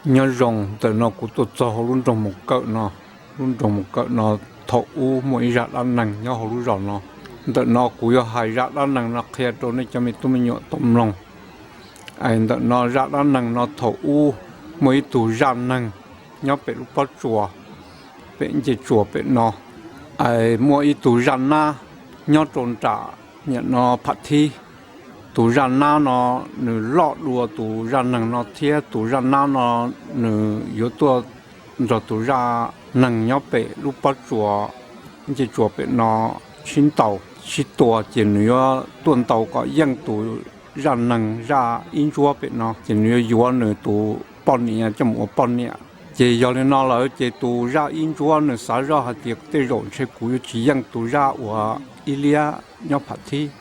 Nyob zoo, ntawm no kuv tuaj txog hauv lub nroog Mus Kawm no. Lub nroog Mus Kawm no thaum ub muaj ib zaj dab neeg nyob hauv lub zos no. Ntawm no kuv yuav hais zaj dab neeg no qhia rau nej cov me tub me nyuam tau mloog. Es ntawm no zaj dab neeg no thaum ub muaj ib tug zaj neeg nyob pem lub pob tsuas, pem ncej tsuas pem no. Es muaj ib tug zaj nab nyob rau nram nim no Pham Thib. Tus zaj nab no nws loj dua tus zaj neeg no thiab tus zaj nab no nws yuav tuaj nrog tus zaj neeg nyob pem lub pob tsuas, ncej tsuas pem no sib ntaus sib tua, ces nws yuav tuaj ntaus kom yeej tus zaj neeg zaj ib ntsuab pem no, ces nws yuav yuav nws tus poj niam coj mus ua poj niam. Ces yog li no lawm ces tus zaj ib ntsuab nws xav zoj hais tias tej zaum ntshe kuv yuav tsis yeej tus zaj uas ib liab nyob Pham Thib.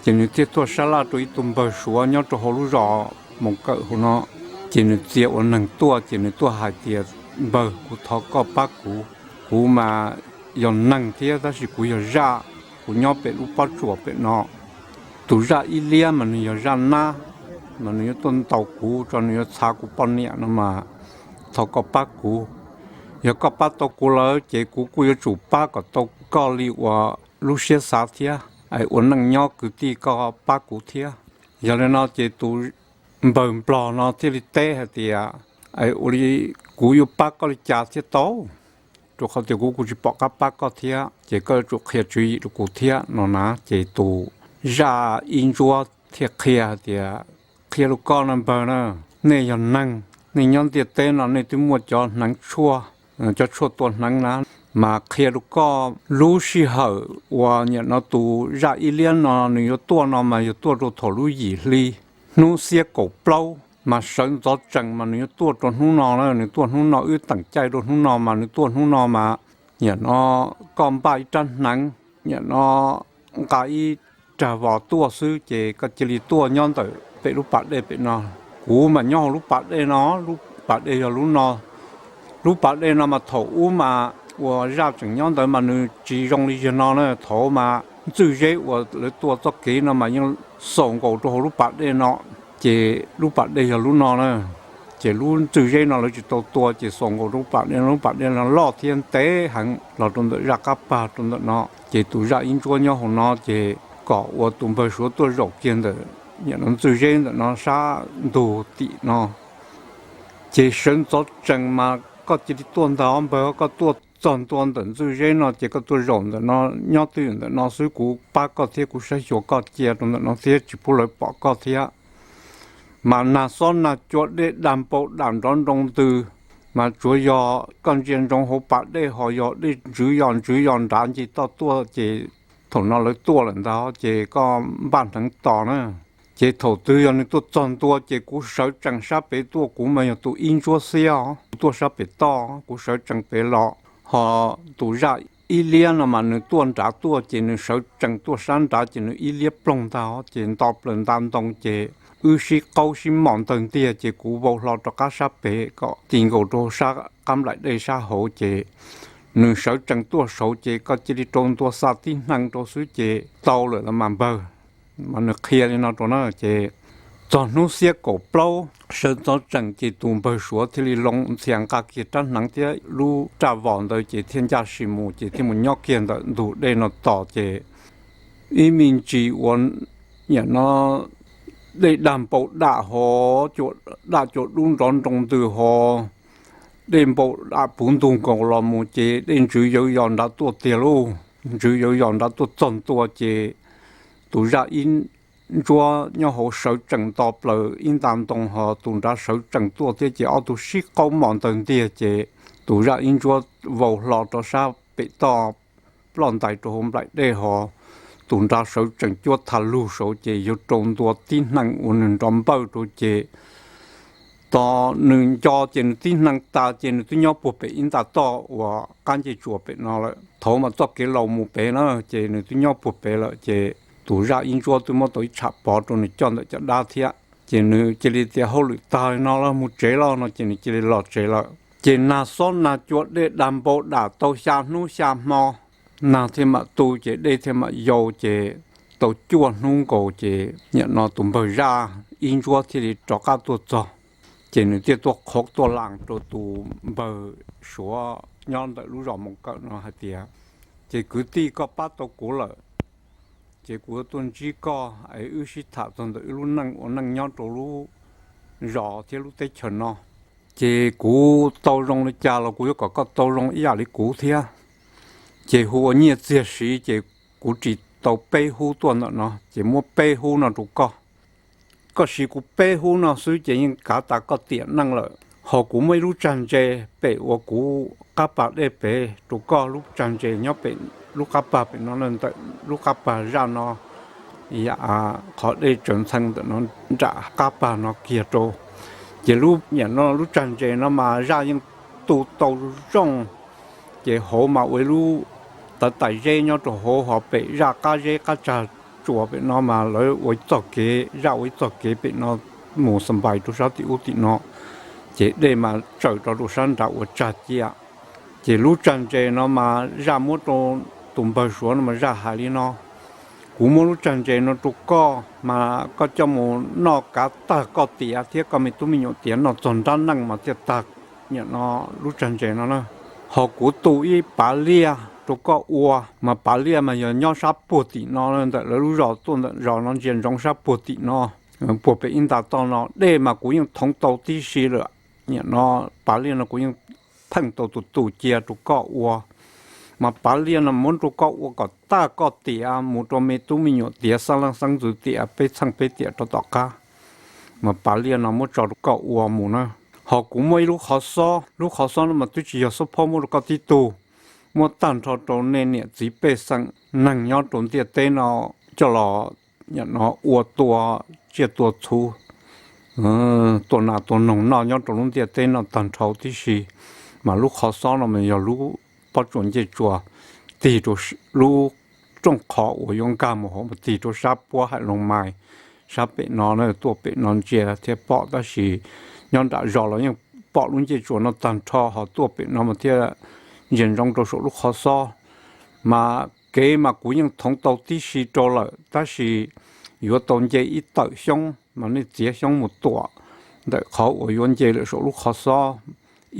Ces nws thiaj tuaj sab laj rau ib tug npawg Suav nyob rau hauv lub zos Mus Kawm hauv no. Ces nws txia ua neeg tuaj, ces nws tuaj hais tias, Npawg, kuv thov koj pab kuv. Kuv mas yog neeg thiab tab sis kuv yog zaj, kuv nyob pem lub pob tsuas pem no. Tus zaj ib liab mas nws yog zaj nab, mas nws yuav tuaj ntaus kuv, tso nws yuav txhav kuv poj niam no mas thov koj pab kuv. Yog koj pab tau kuv lawm ces kuv kuj yuav tsum pab kom tau koj li uas lub siab xav thiab, es ua neej nyob kwv tij koj pab kuv thiab. Yog li no ces tus npawg nplog no thiaj li teb hais tias, Ua li kuv yuav pab koj li cas thiaj tau? Rau qhov tias kuv kuj tsis pom qab pab koj thiab, ces koj yuav tsum qhia tswv yim rau kuv thiab no na. Ces tus zaj ib ntsuab thiaj qhia hais tias, Qhia rau koj na npawg na, nej yog neeg, nej nyob ntiaj teb no nej twb muaj cov hneev tshuaj, cov tshuaj tua hneev na, mas qhia rau koj, lub sij hawm uas nim no tus zaj ib liab no nws yuav tuaj no mas yuav tuaj rau thaum lub yim hli hnub xiab kaum plaub, mas sawv ntxov tsees mas nws yuav tuaj rau hnub no na. Nws tuaj hnub no, wb teem caij rau hnub no mas nws tuaj hnub no mas nim no koj npaj ib rab hneev, nim no nqa ib rag vos tuaj xwb ces koj cia li tuaj nyob ntawm pem lub pas dej pem no. Kuv mas nyob hauv lub pas dej no, lub pas dej yog lub no. Lub pas dej no mas thaum ub mas uas zaj tseem nyob ntawd mas nws tsis zoo li yog no na. Thaum mas ntxwj zeb uas lawv tua txoj kev no mas yeej xaus nkaus rau hauv lub pas dej no, ces lub pas dej yog lub no na. Ces lub ntxwj zeb no lawv tsis tau tua ces xaus nkaus rau lub pas dej no, lub pas dej no loj thiab ntev heev los rau ntawm zaj qab pag rau ntawm no. Ces tus zaj ib ntsuab nyob hauv no ces kom ua tus npawg Suav tuaj zaum kiag ntawm nim no ntxwj zeb ntawm no sab ntug tim no. Ces sawv ntxov tsees mas koj cia li tuaj ntag npawg, koj tuaj txog ntua ntawm ntxwj zeb no ces koj tuaj zaum ntawm no, nyob twj ywm ntawm no xwb, kuv pab koj thiab kuv saib xyuas koj cia rau ntawm no thiab tsis pub lawv pom koj thiab. Mas nag xob nag cua dej dag npau dam nrov nroo ntws, mas tsuav yog koj ntsia ntsoov hauv pas dej ho yog dej ntswv yos ntswv yos nrad nce toj tuaj ces thaum no lawv tuaj lawm ntag ces koj npaj hneev tos na. Ces thaum twg yog nws tuaj txog ntua ces kuv sawv tsees sab pem tuaj, kuv mas yog tus ib ntsuab xiab os, kuv tuaj sab pem toj, kuv sawv tsees pem los, ho tus zaj ib liab no mas nws tuaj nrad tuaj ces nws sawv tsees tuaj sab nrad ces nws ib liab ploog ntag ces nto plaws nta ntoo ces wb sib qaub sib mom ntawg ntiag ces kuv vau hlo rov qab sab pem kom ti nkaus rau sab qab nplaim dej sab hauv ces nws sawv tsees tuaj saud ces koj cia li rau ntua xa tib hneev rau xwb ces tau lawm los mas npawg. Mas nws qhia li no rau na ces txog hnub xiab kaum plaub sawv ntxov tsees ces tus npawg Suav thiaj li loo ntxhias nqa kiag rab hneev thiab lub raj vos ntawd ces thiaj ncaj sim mus ces thiaj mus nyob kiag ntawm ntug dej no tos ces ib me ntsis uas nim no dej dag npau dam ho, daj cua dub nrov nroo ntws ho, dej npau dam puv ntug nkaus los mus ces dej ntswv yawv yos nrad tuaj tiag lauj. Ntswv yawv yos nrad tuaj txog ntua ces tus zaj ib ntsuab nyob hauv sawv tsees nto plaws ib nta ntoo ho tus nrad sawv tsees tuaj thiab ces ob tug sib qaub mom ntawg ntiag ces tus zaj ib ntsuab vau hlo rau sab pem toj ploj ntais rau hauv nplaim dej ho tus nrad sawv tsees cuab tha lug saud ces yuav rau ntua tib hneev uas nws nrov npawj rau ces tos nws nco ces nws tib hneev tas ces nws twb nyob puag pem ib nta toj uas qab ncej tsuas pem no lawm. Thaud mas txoj kev laus mus pem na ces nws twb nyob puag pem lawm ces tus zaj ib ntsuab twb muab tau ib tsham pov rau nws coj ntawm caj dab thiab ces nws cia li tias hauj lwm tag li no los mus tsev los no ces nws cia li los tsev lawm. Ces nag xob nag cua dej dag npau dam tau xya hnub xya hmo, nag thiaj mam tu ces dej thiaj mam yau ces tau cuaj hnub nkaus ces nim no tus npawg zaj ib ntsuab thiaj li rov qab tuaj txog. Ces nws thiaj tuaj qhuab tuaj laas rau tus npawg Suav nyob ntawm lub zos Moos Kawm no hais tias, ces kwv tij, koj pab tau kuv lawm, ces kuv yuav tuaj ntsib koj es wb sib tham txog ntawm wb lub neej ua neej nyob rau lub zos thiab lub teb chaws no. Ces kuv tau zoo li cas los kuv yuav kom koj tau zoo ib yam li kuv thiab. Ces hu ua nyiaj txiag siv ces kuv ris tau peb hub tuaj ntawm no ces muab peb hub no rau koj. Koj siv kuv peb hub no xwb ces yeej kav tas koj tiam neej lawm. Ho kuv muaj ib lub tsag ntse pem uas kuv qab pag dej pem rau koj, lub tsag ntse nyob pem lub qab pag pem no, ntawm lub qab pag zaj no qhov dej tsaws ntxhee ntawm no nram qab pag no kiag rau. Ces lub niam no lub tsag ntse no mas zaj yeej tu tau zoo, ces hauv mas ua ib lub tav tais zeb nyob rau hauv, ho pem zaj qab zeb qab tsag tsuas pem no mas lawv ua ib txoj kev, zaj ua ib txoj kev pem no mus xa npais rau sab tim ub tim no, ces dej mas tsaws rau rau sab nrad ua tsag cia. Ces lub tsag ntse no mas zaj muab rau tus npawg Suav no mas zaj hais li no, kuv muab lub tsag ntse no rau koj mas koj coj mus noj kav tag koj tiav thiab koj me tub me nyuam tiav noj txog nrab neej mas thiaj tag. Niam no lub tsag ntse no na, ho kuv tu ib pav liaj rau koj ua, mas pav liaj mas yog nyob sab puag tim no, ntawm lawv lub zos tuaj ntawm zos no ntsia ntsoov sab puag tim no, puag pem ib nta toj no dej mas kuv yeej thoov tau tib si lawm. Niam no pav liaj no kuv yeej pheej tau tus tus cia rau koj ua, mas pav liaj no muab rau koj ua kom tag koj tiav mus rau me tub me nyuam tiav xeeb leej xeeb ntxwv tiam peb txheej peb tiam rau tom qab. Mas pav liaj no muab tso rau koj ua mus na. Ho kuv muaj ib lub qhov xob, lub qhov xob no mas twb tsis yog xob phob muab rau koj tib tug, muab tag nrho rau nej niam txiv pej xeem neeg nyob rau ntiaj teb no coj los nim no ua tua tsiaj tua txhu, tua nas tua noog noj nyob rau lub ntiaj teb no tag nrho tib si. Mas lub qhov xob no mas yog lub pob tsuas ncej tsuas tig rau lub rooj qhov uas yuav nkag mus hauv mas tig rau sab puab Haim Loos Mais, sab pem no na, tuaj pem no ntsia thiaj pom, tab sis nyob nram zos los yeej pom lub ncej tsuas no tag nrho, ho tuaj pem no mas thiaj ntsia ntsoov rau saum lub qhov xob. Mas kev mas kuv yeej thoov tau tib si rau lawm, tab sis yuav tau nce ib tawm xyoob mas nej txiav xyoob mus tuam ntawm qhov uas yuav nce lawm saum lub qhov xob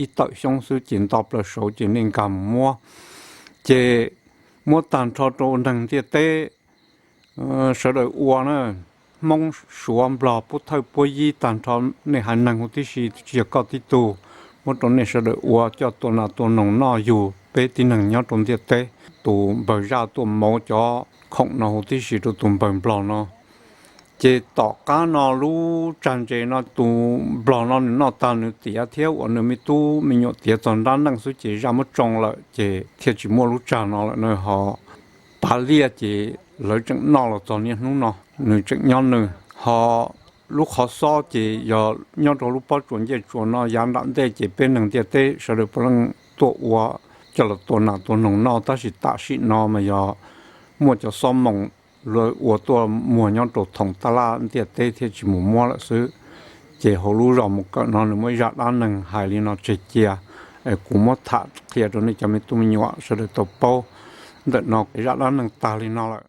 ib tawm xyoob xwb ces nto plaws saud ces nej nkag mus muab. Ces muab tag nrho rau neeg ntiaj teb sawv daws ua na, Hmoob Suav Nplog Pub Thawj Puab Yib tag nrho, nej haiv neeg huv tib si, tsis yog koj tib tug, muab rau nej sawv daws ua coj tua nas tua noog noj yug peb tib neeg nyob rau ntiaj teb. Tus npawg zaj tuaj mauv cov khoom no huv tib si rau tus npawg nplog no. Ces tom qab no lub tsag ntses no tus nplog no nws noj tag nws tiav thiab uas nws me tub me nyuam tiav txog nrab neej xwb ces zaj muab tsoo lawm ces thiaj tsis muaj lub tsag no lawm na. Ho pav liaj ces lawv tseem noj los txog niaj hnub no, nws tseem nyob nws. Ho lub qhov xob ces yog nyob rau lub pob tsuas ncej tsuas no, yav nram ntej ces peb neeg ntiaj teb sawv daws puav leej tuaj ua coj los tua nas tua noog noj, tab sis tam sim no mas yog muaj cov xob moos lawv ua tuaj muag nyob rau thoom taj laj ntiaj teb thiaj tsis mus muab lawm xwb. Ces hauv lub zos mus kawm no nws muaj ib zaj dab neeg hais li no tseg cia, kuv muab tham qhia rau nej cov me tub me nyuam sawv daws tau paub. Ntawm no zaj dab neeg tag li no lawm.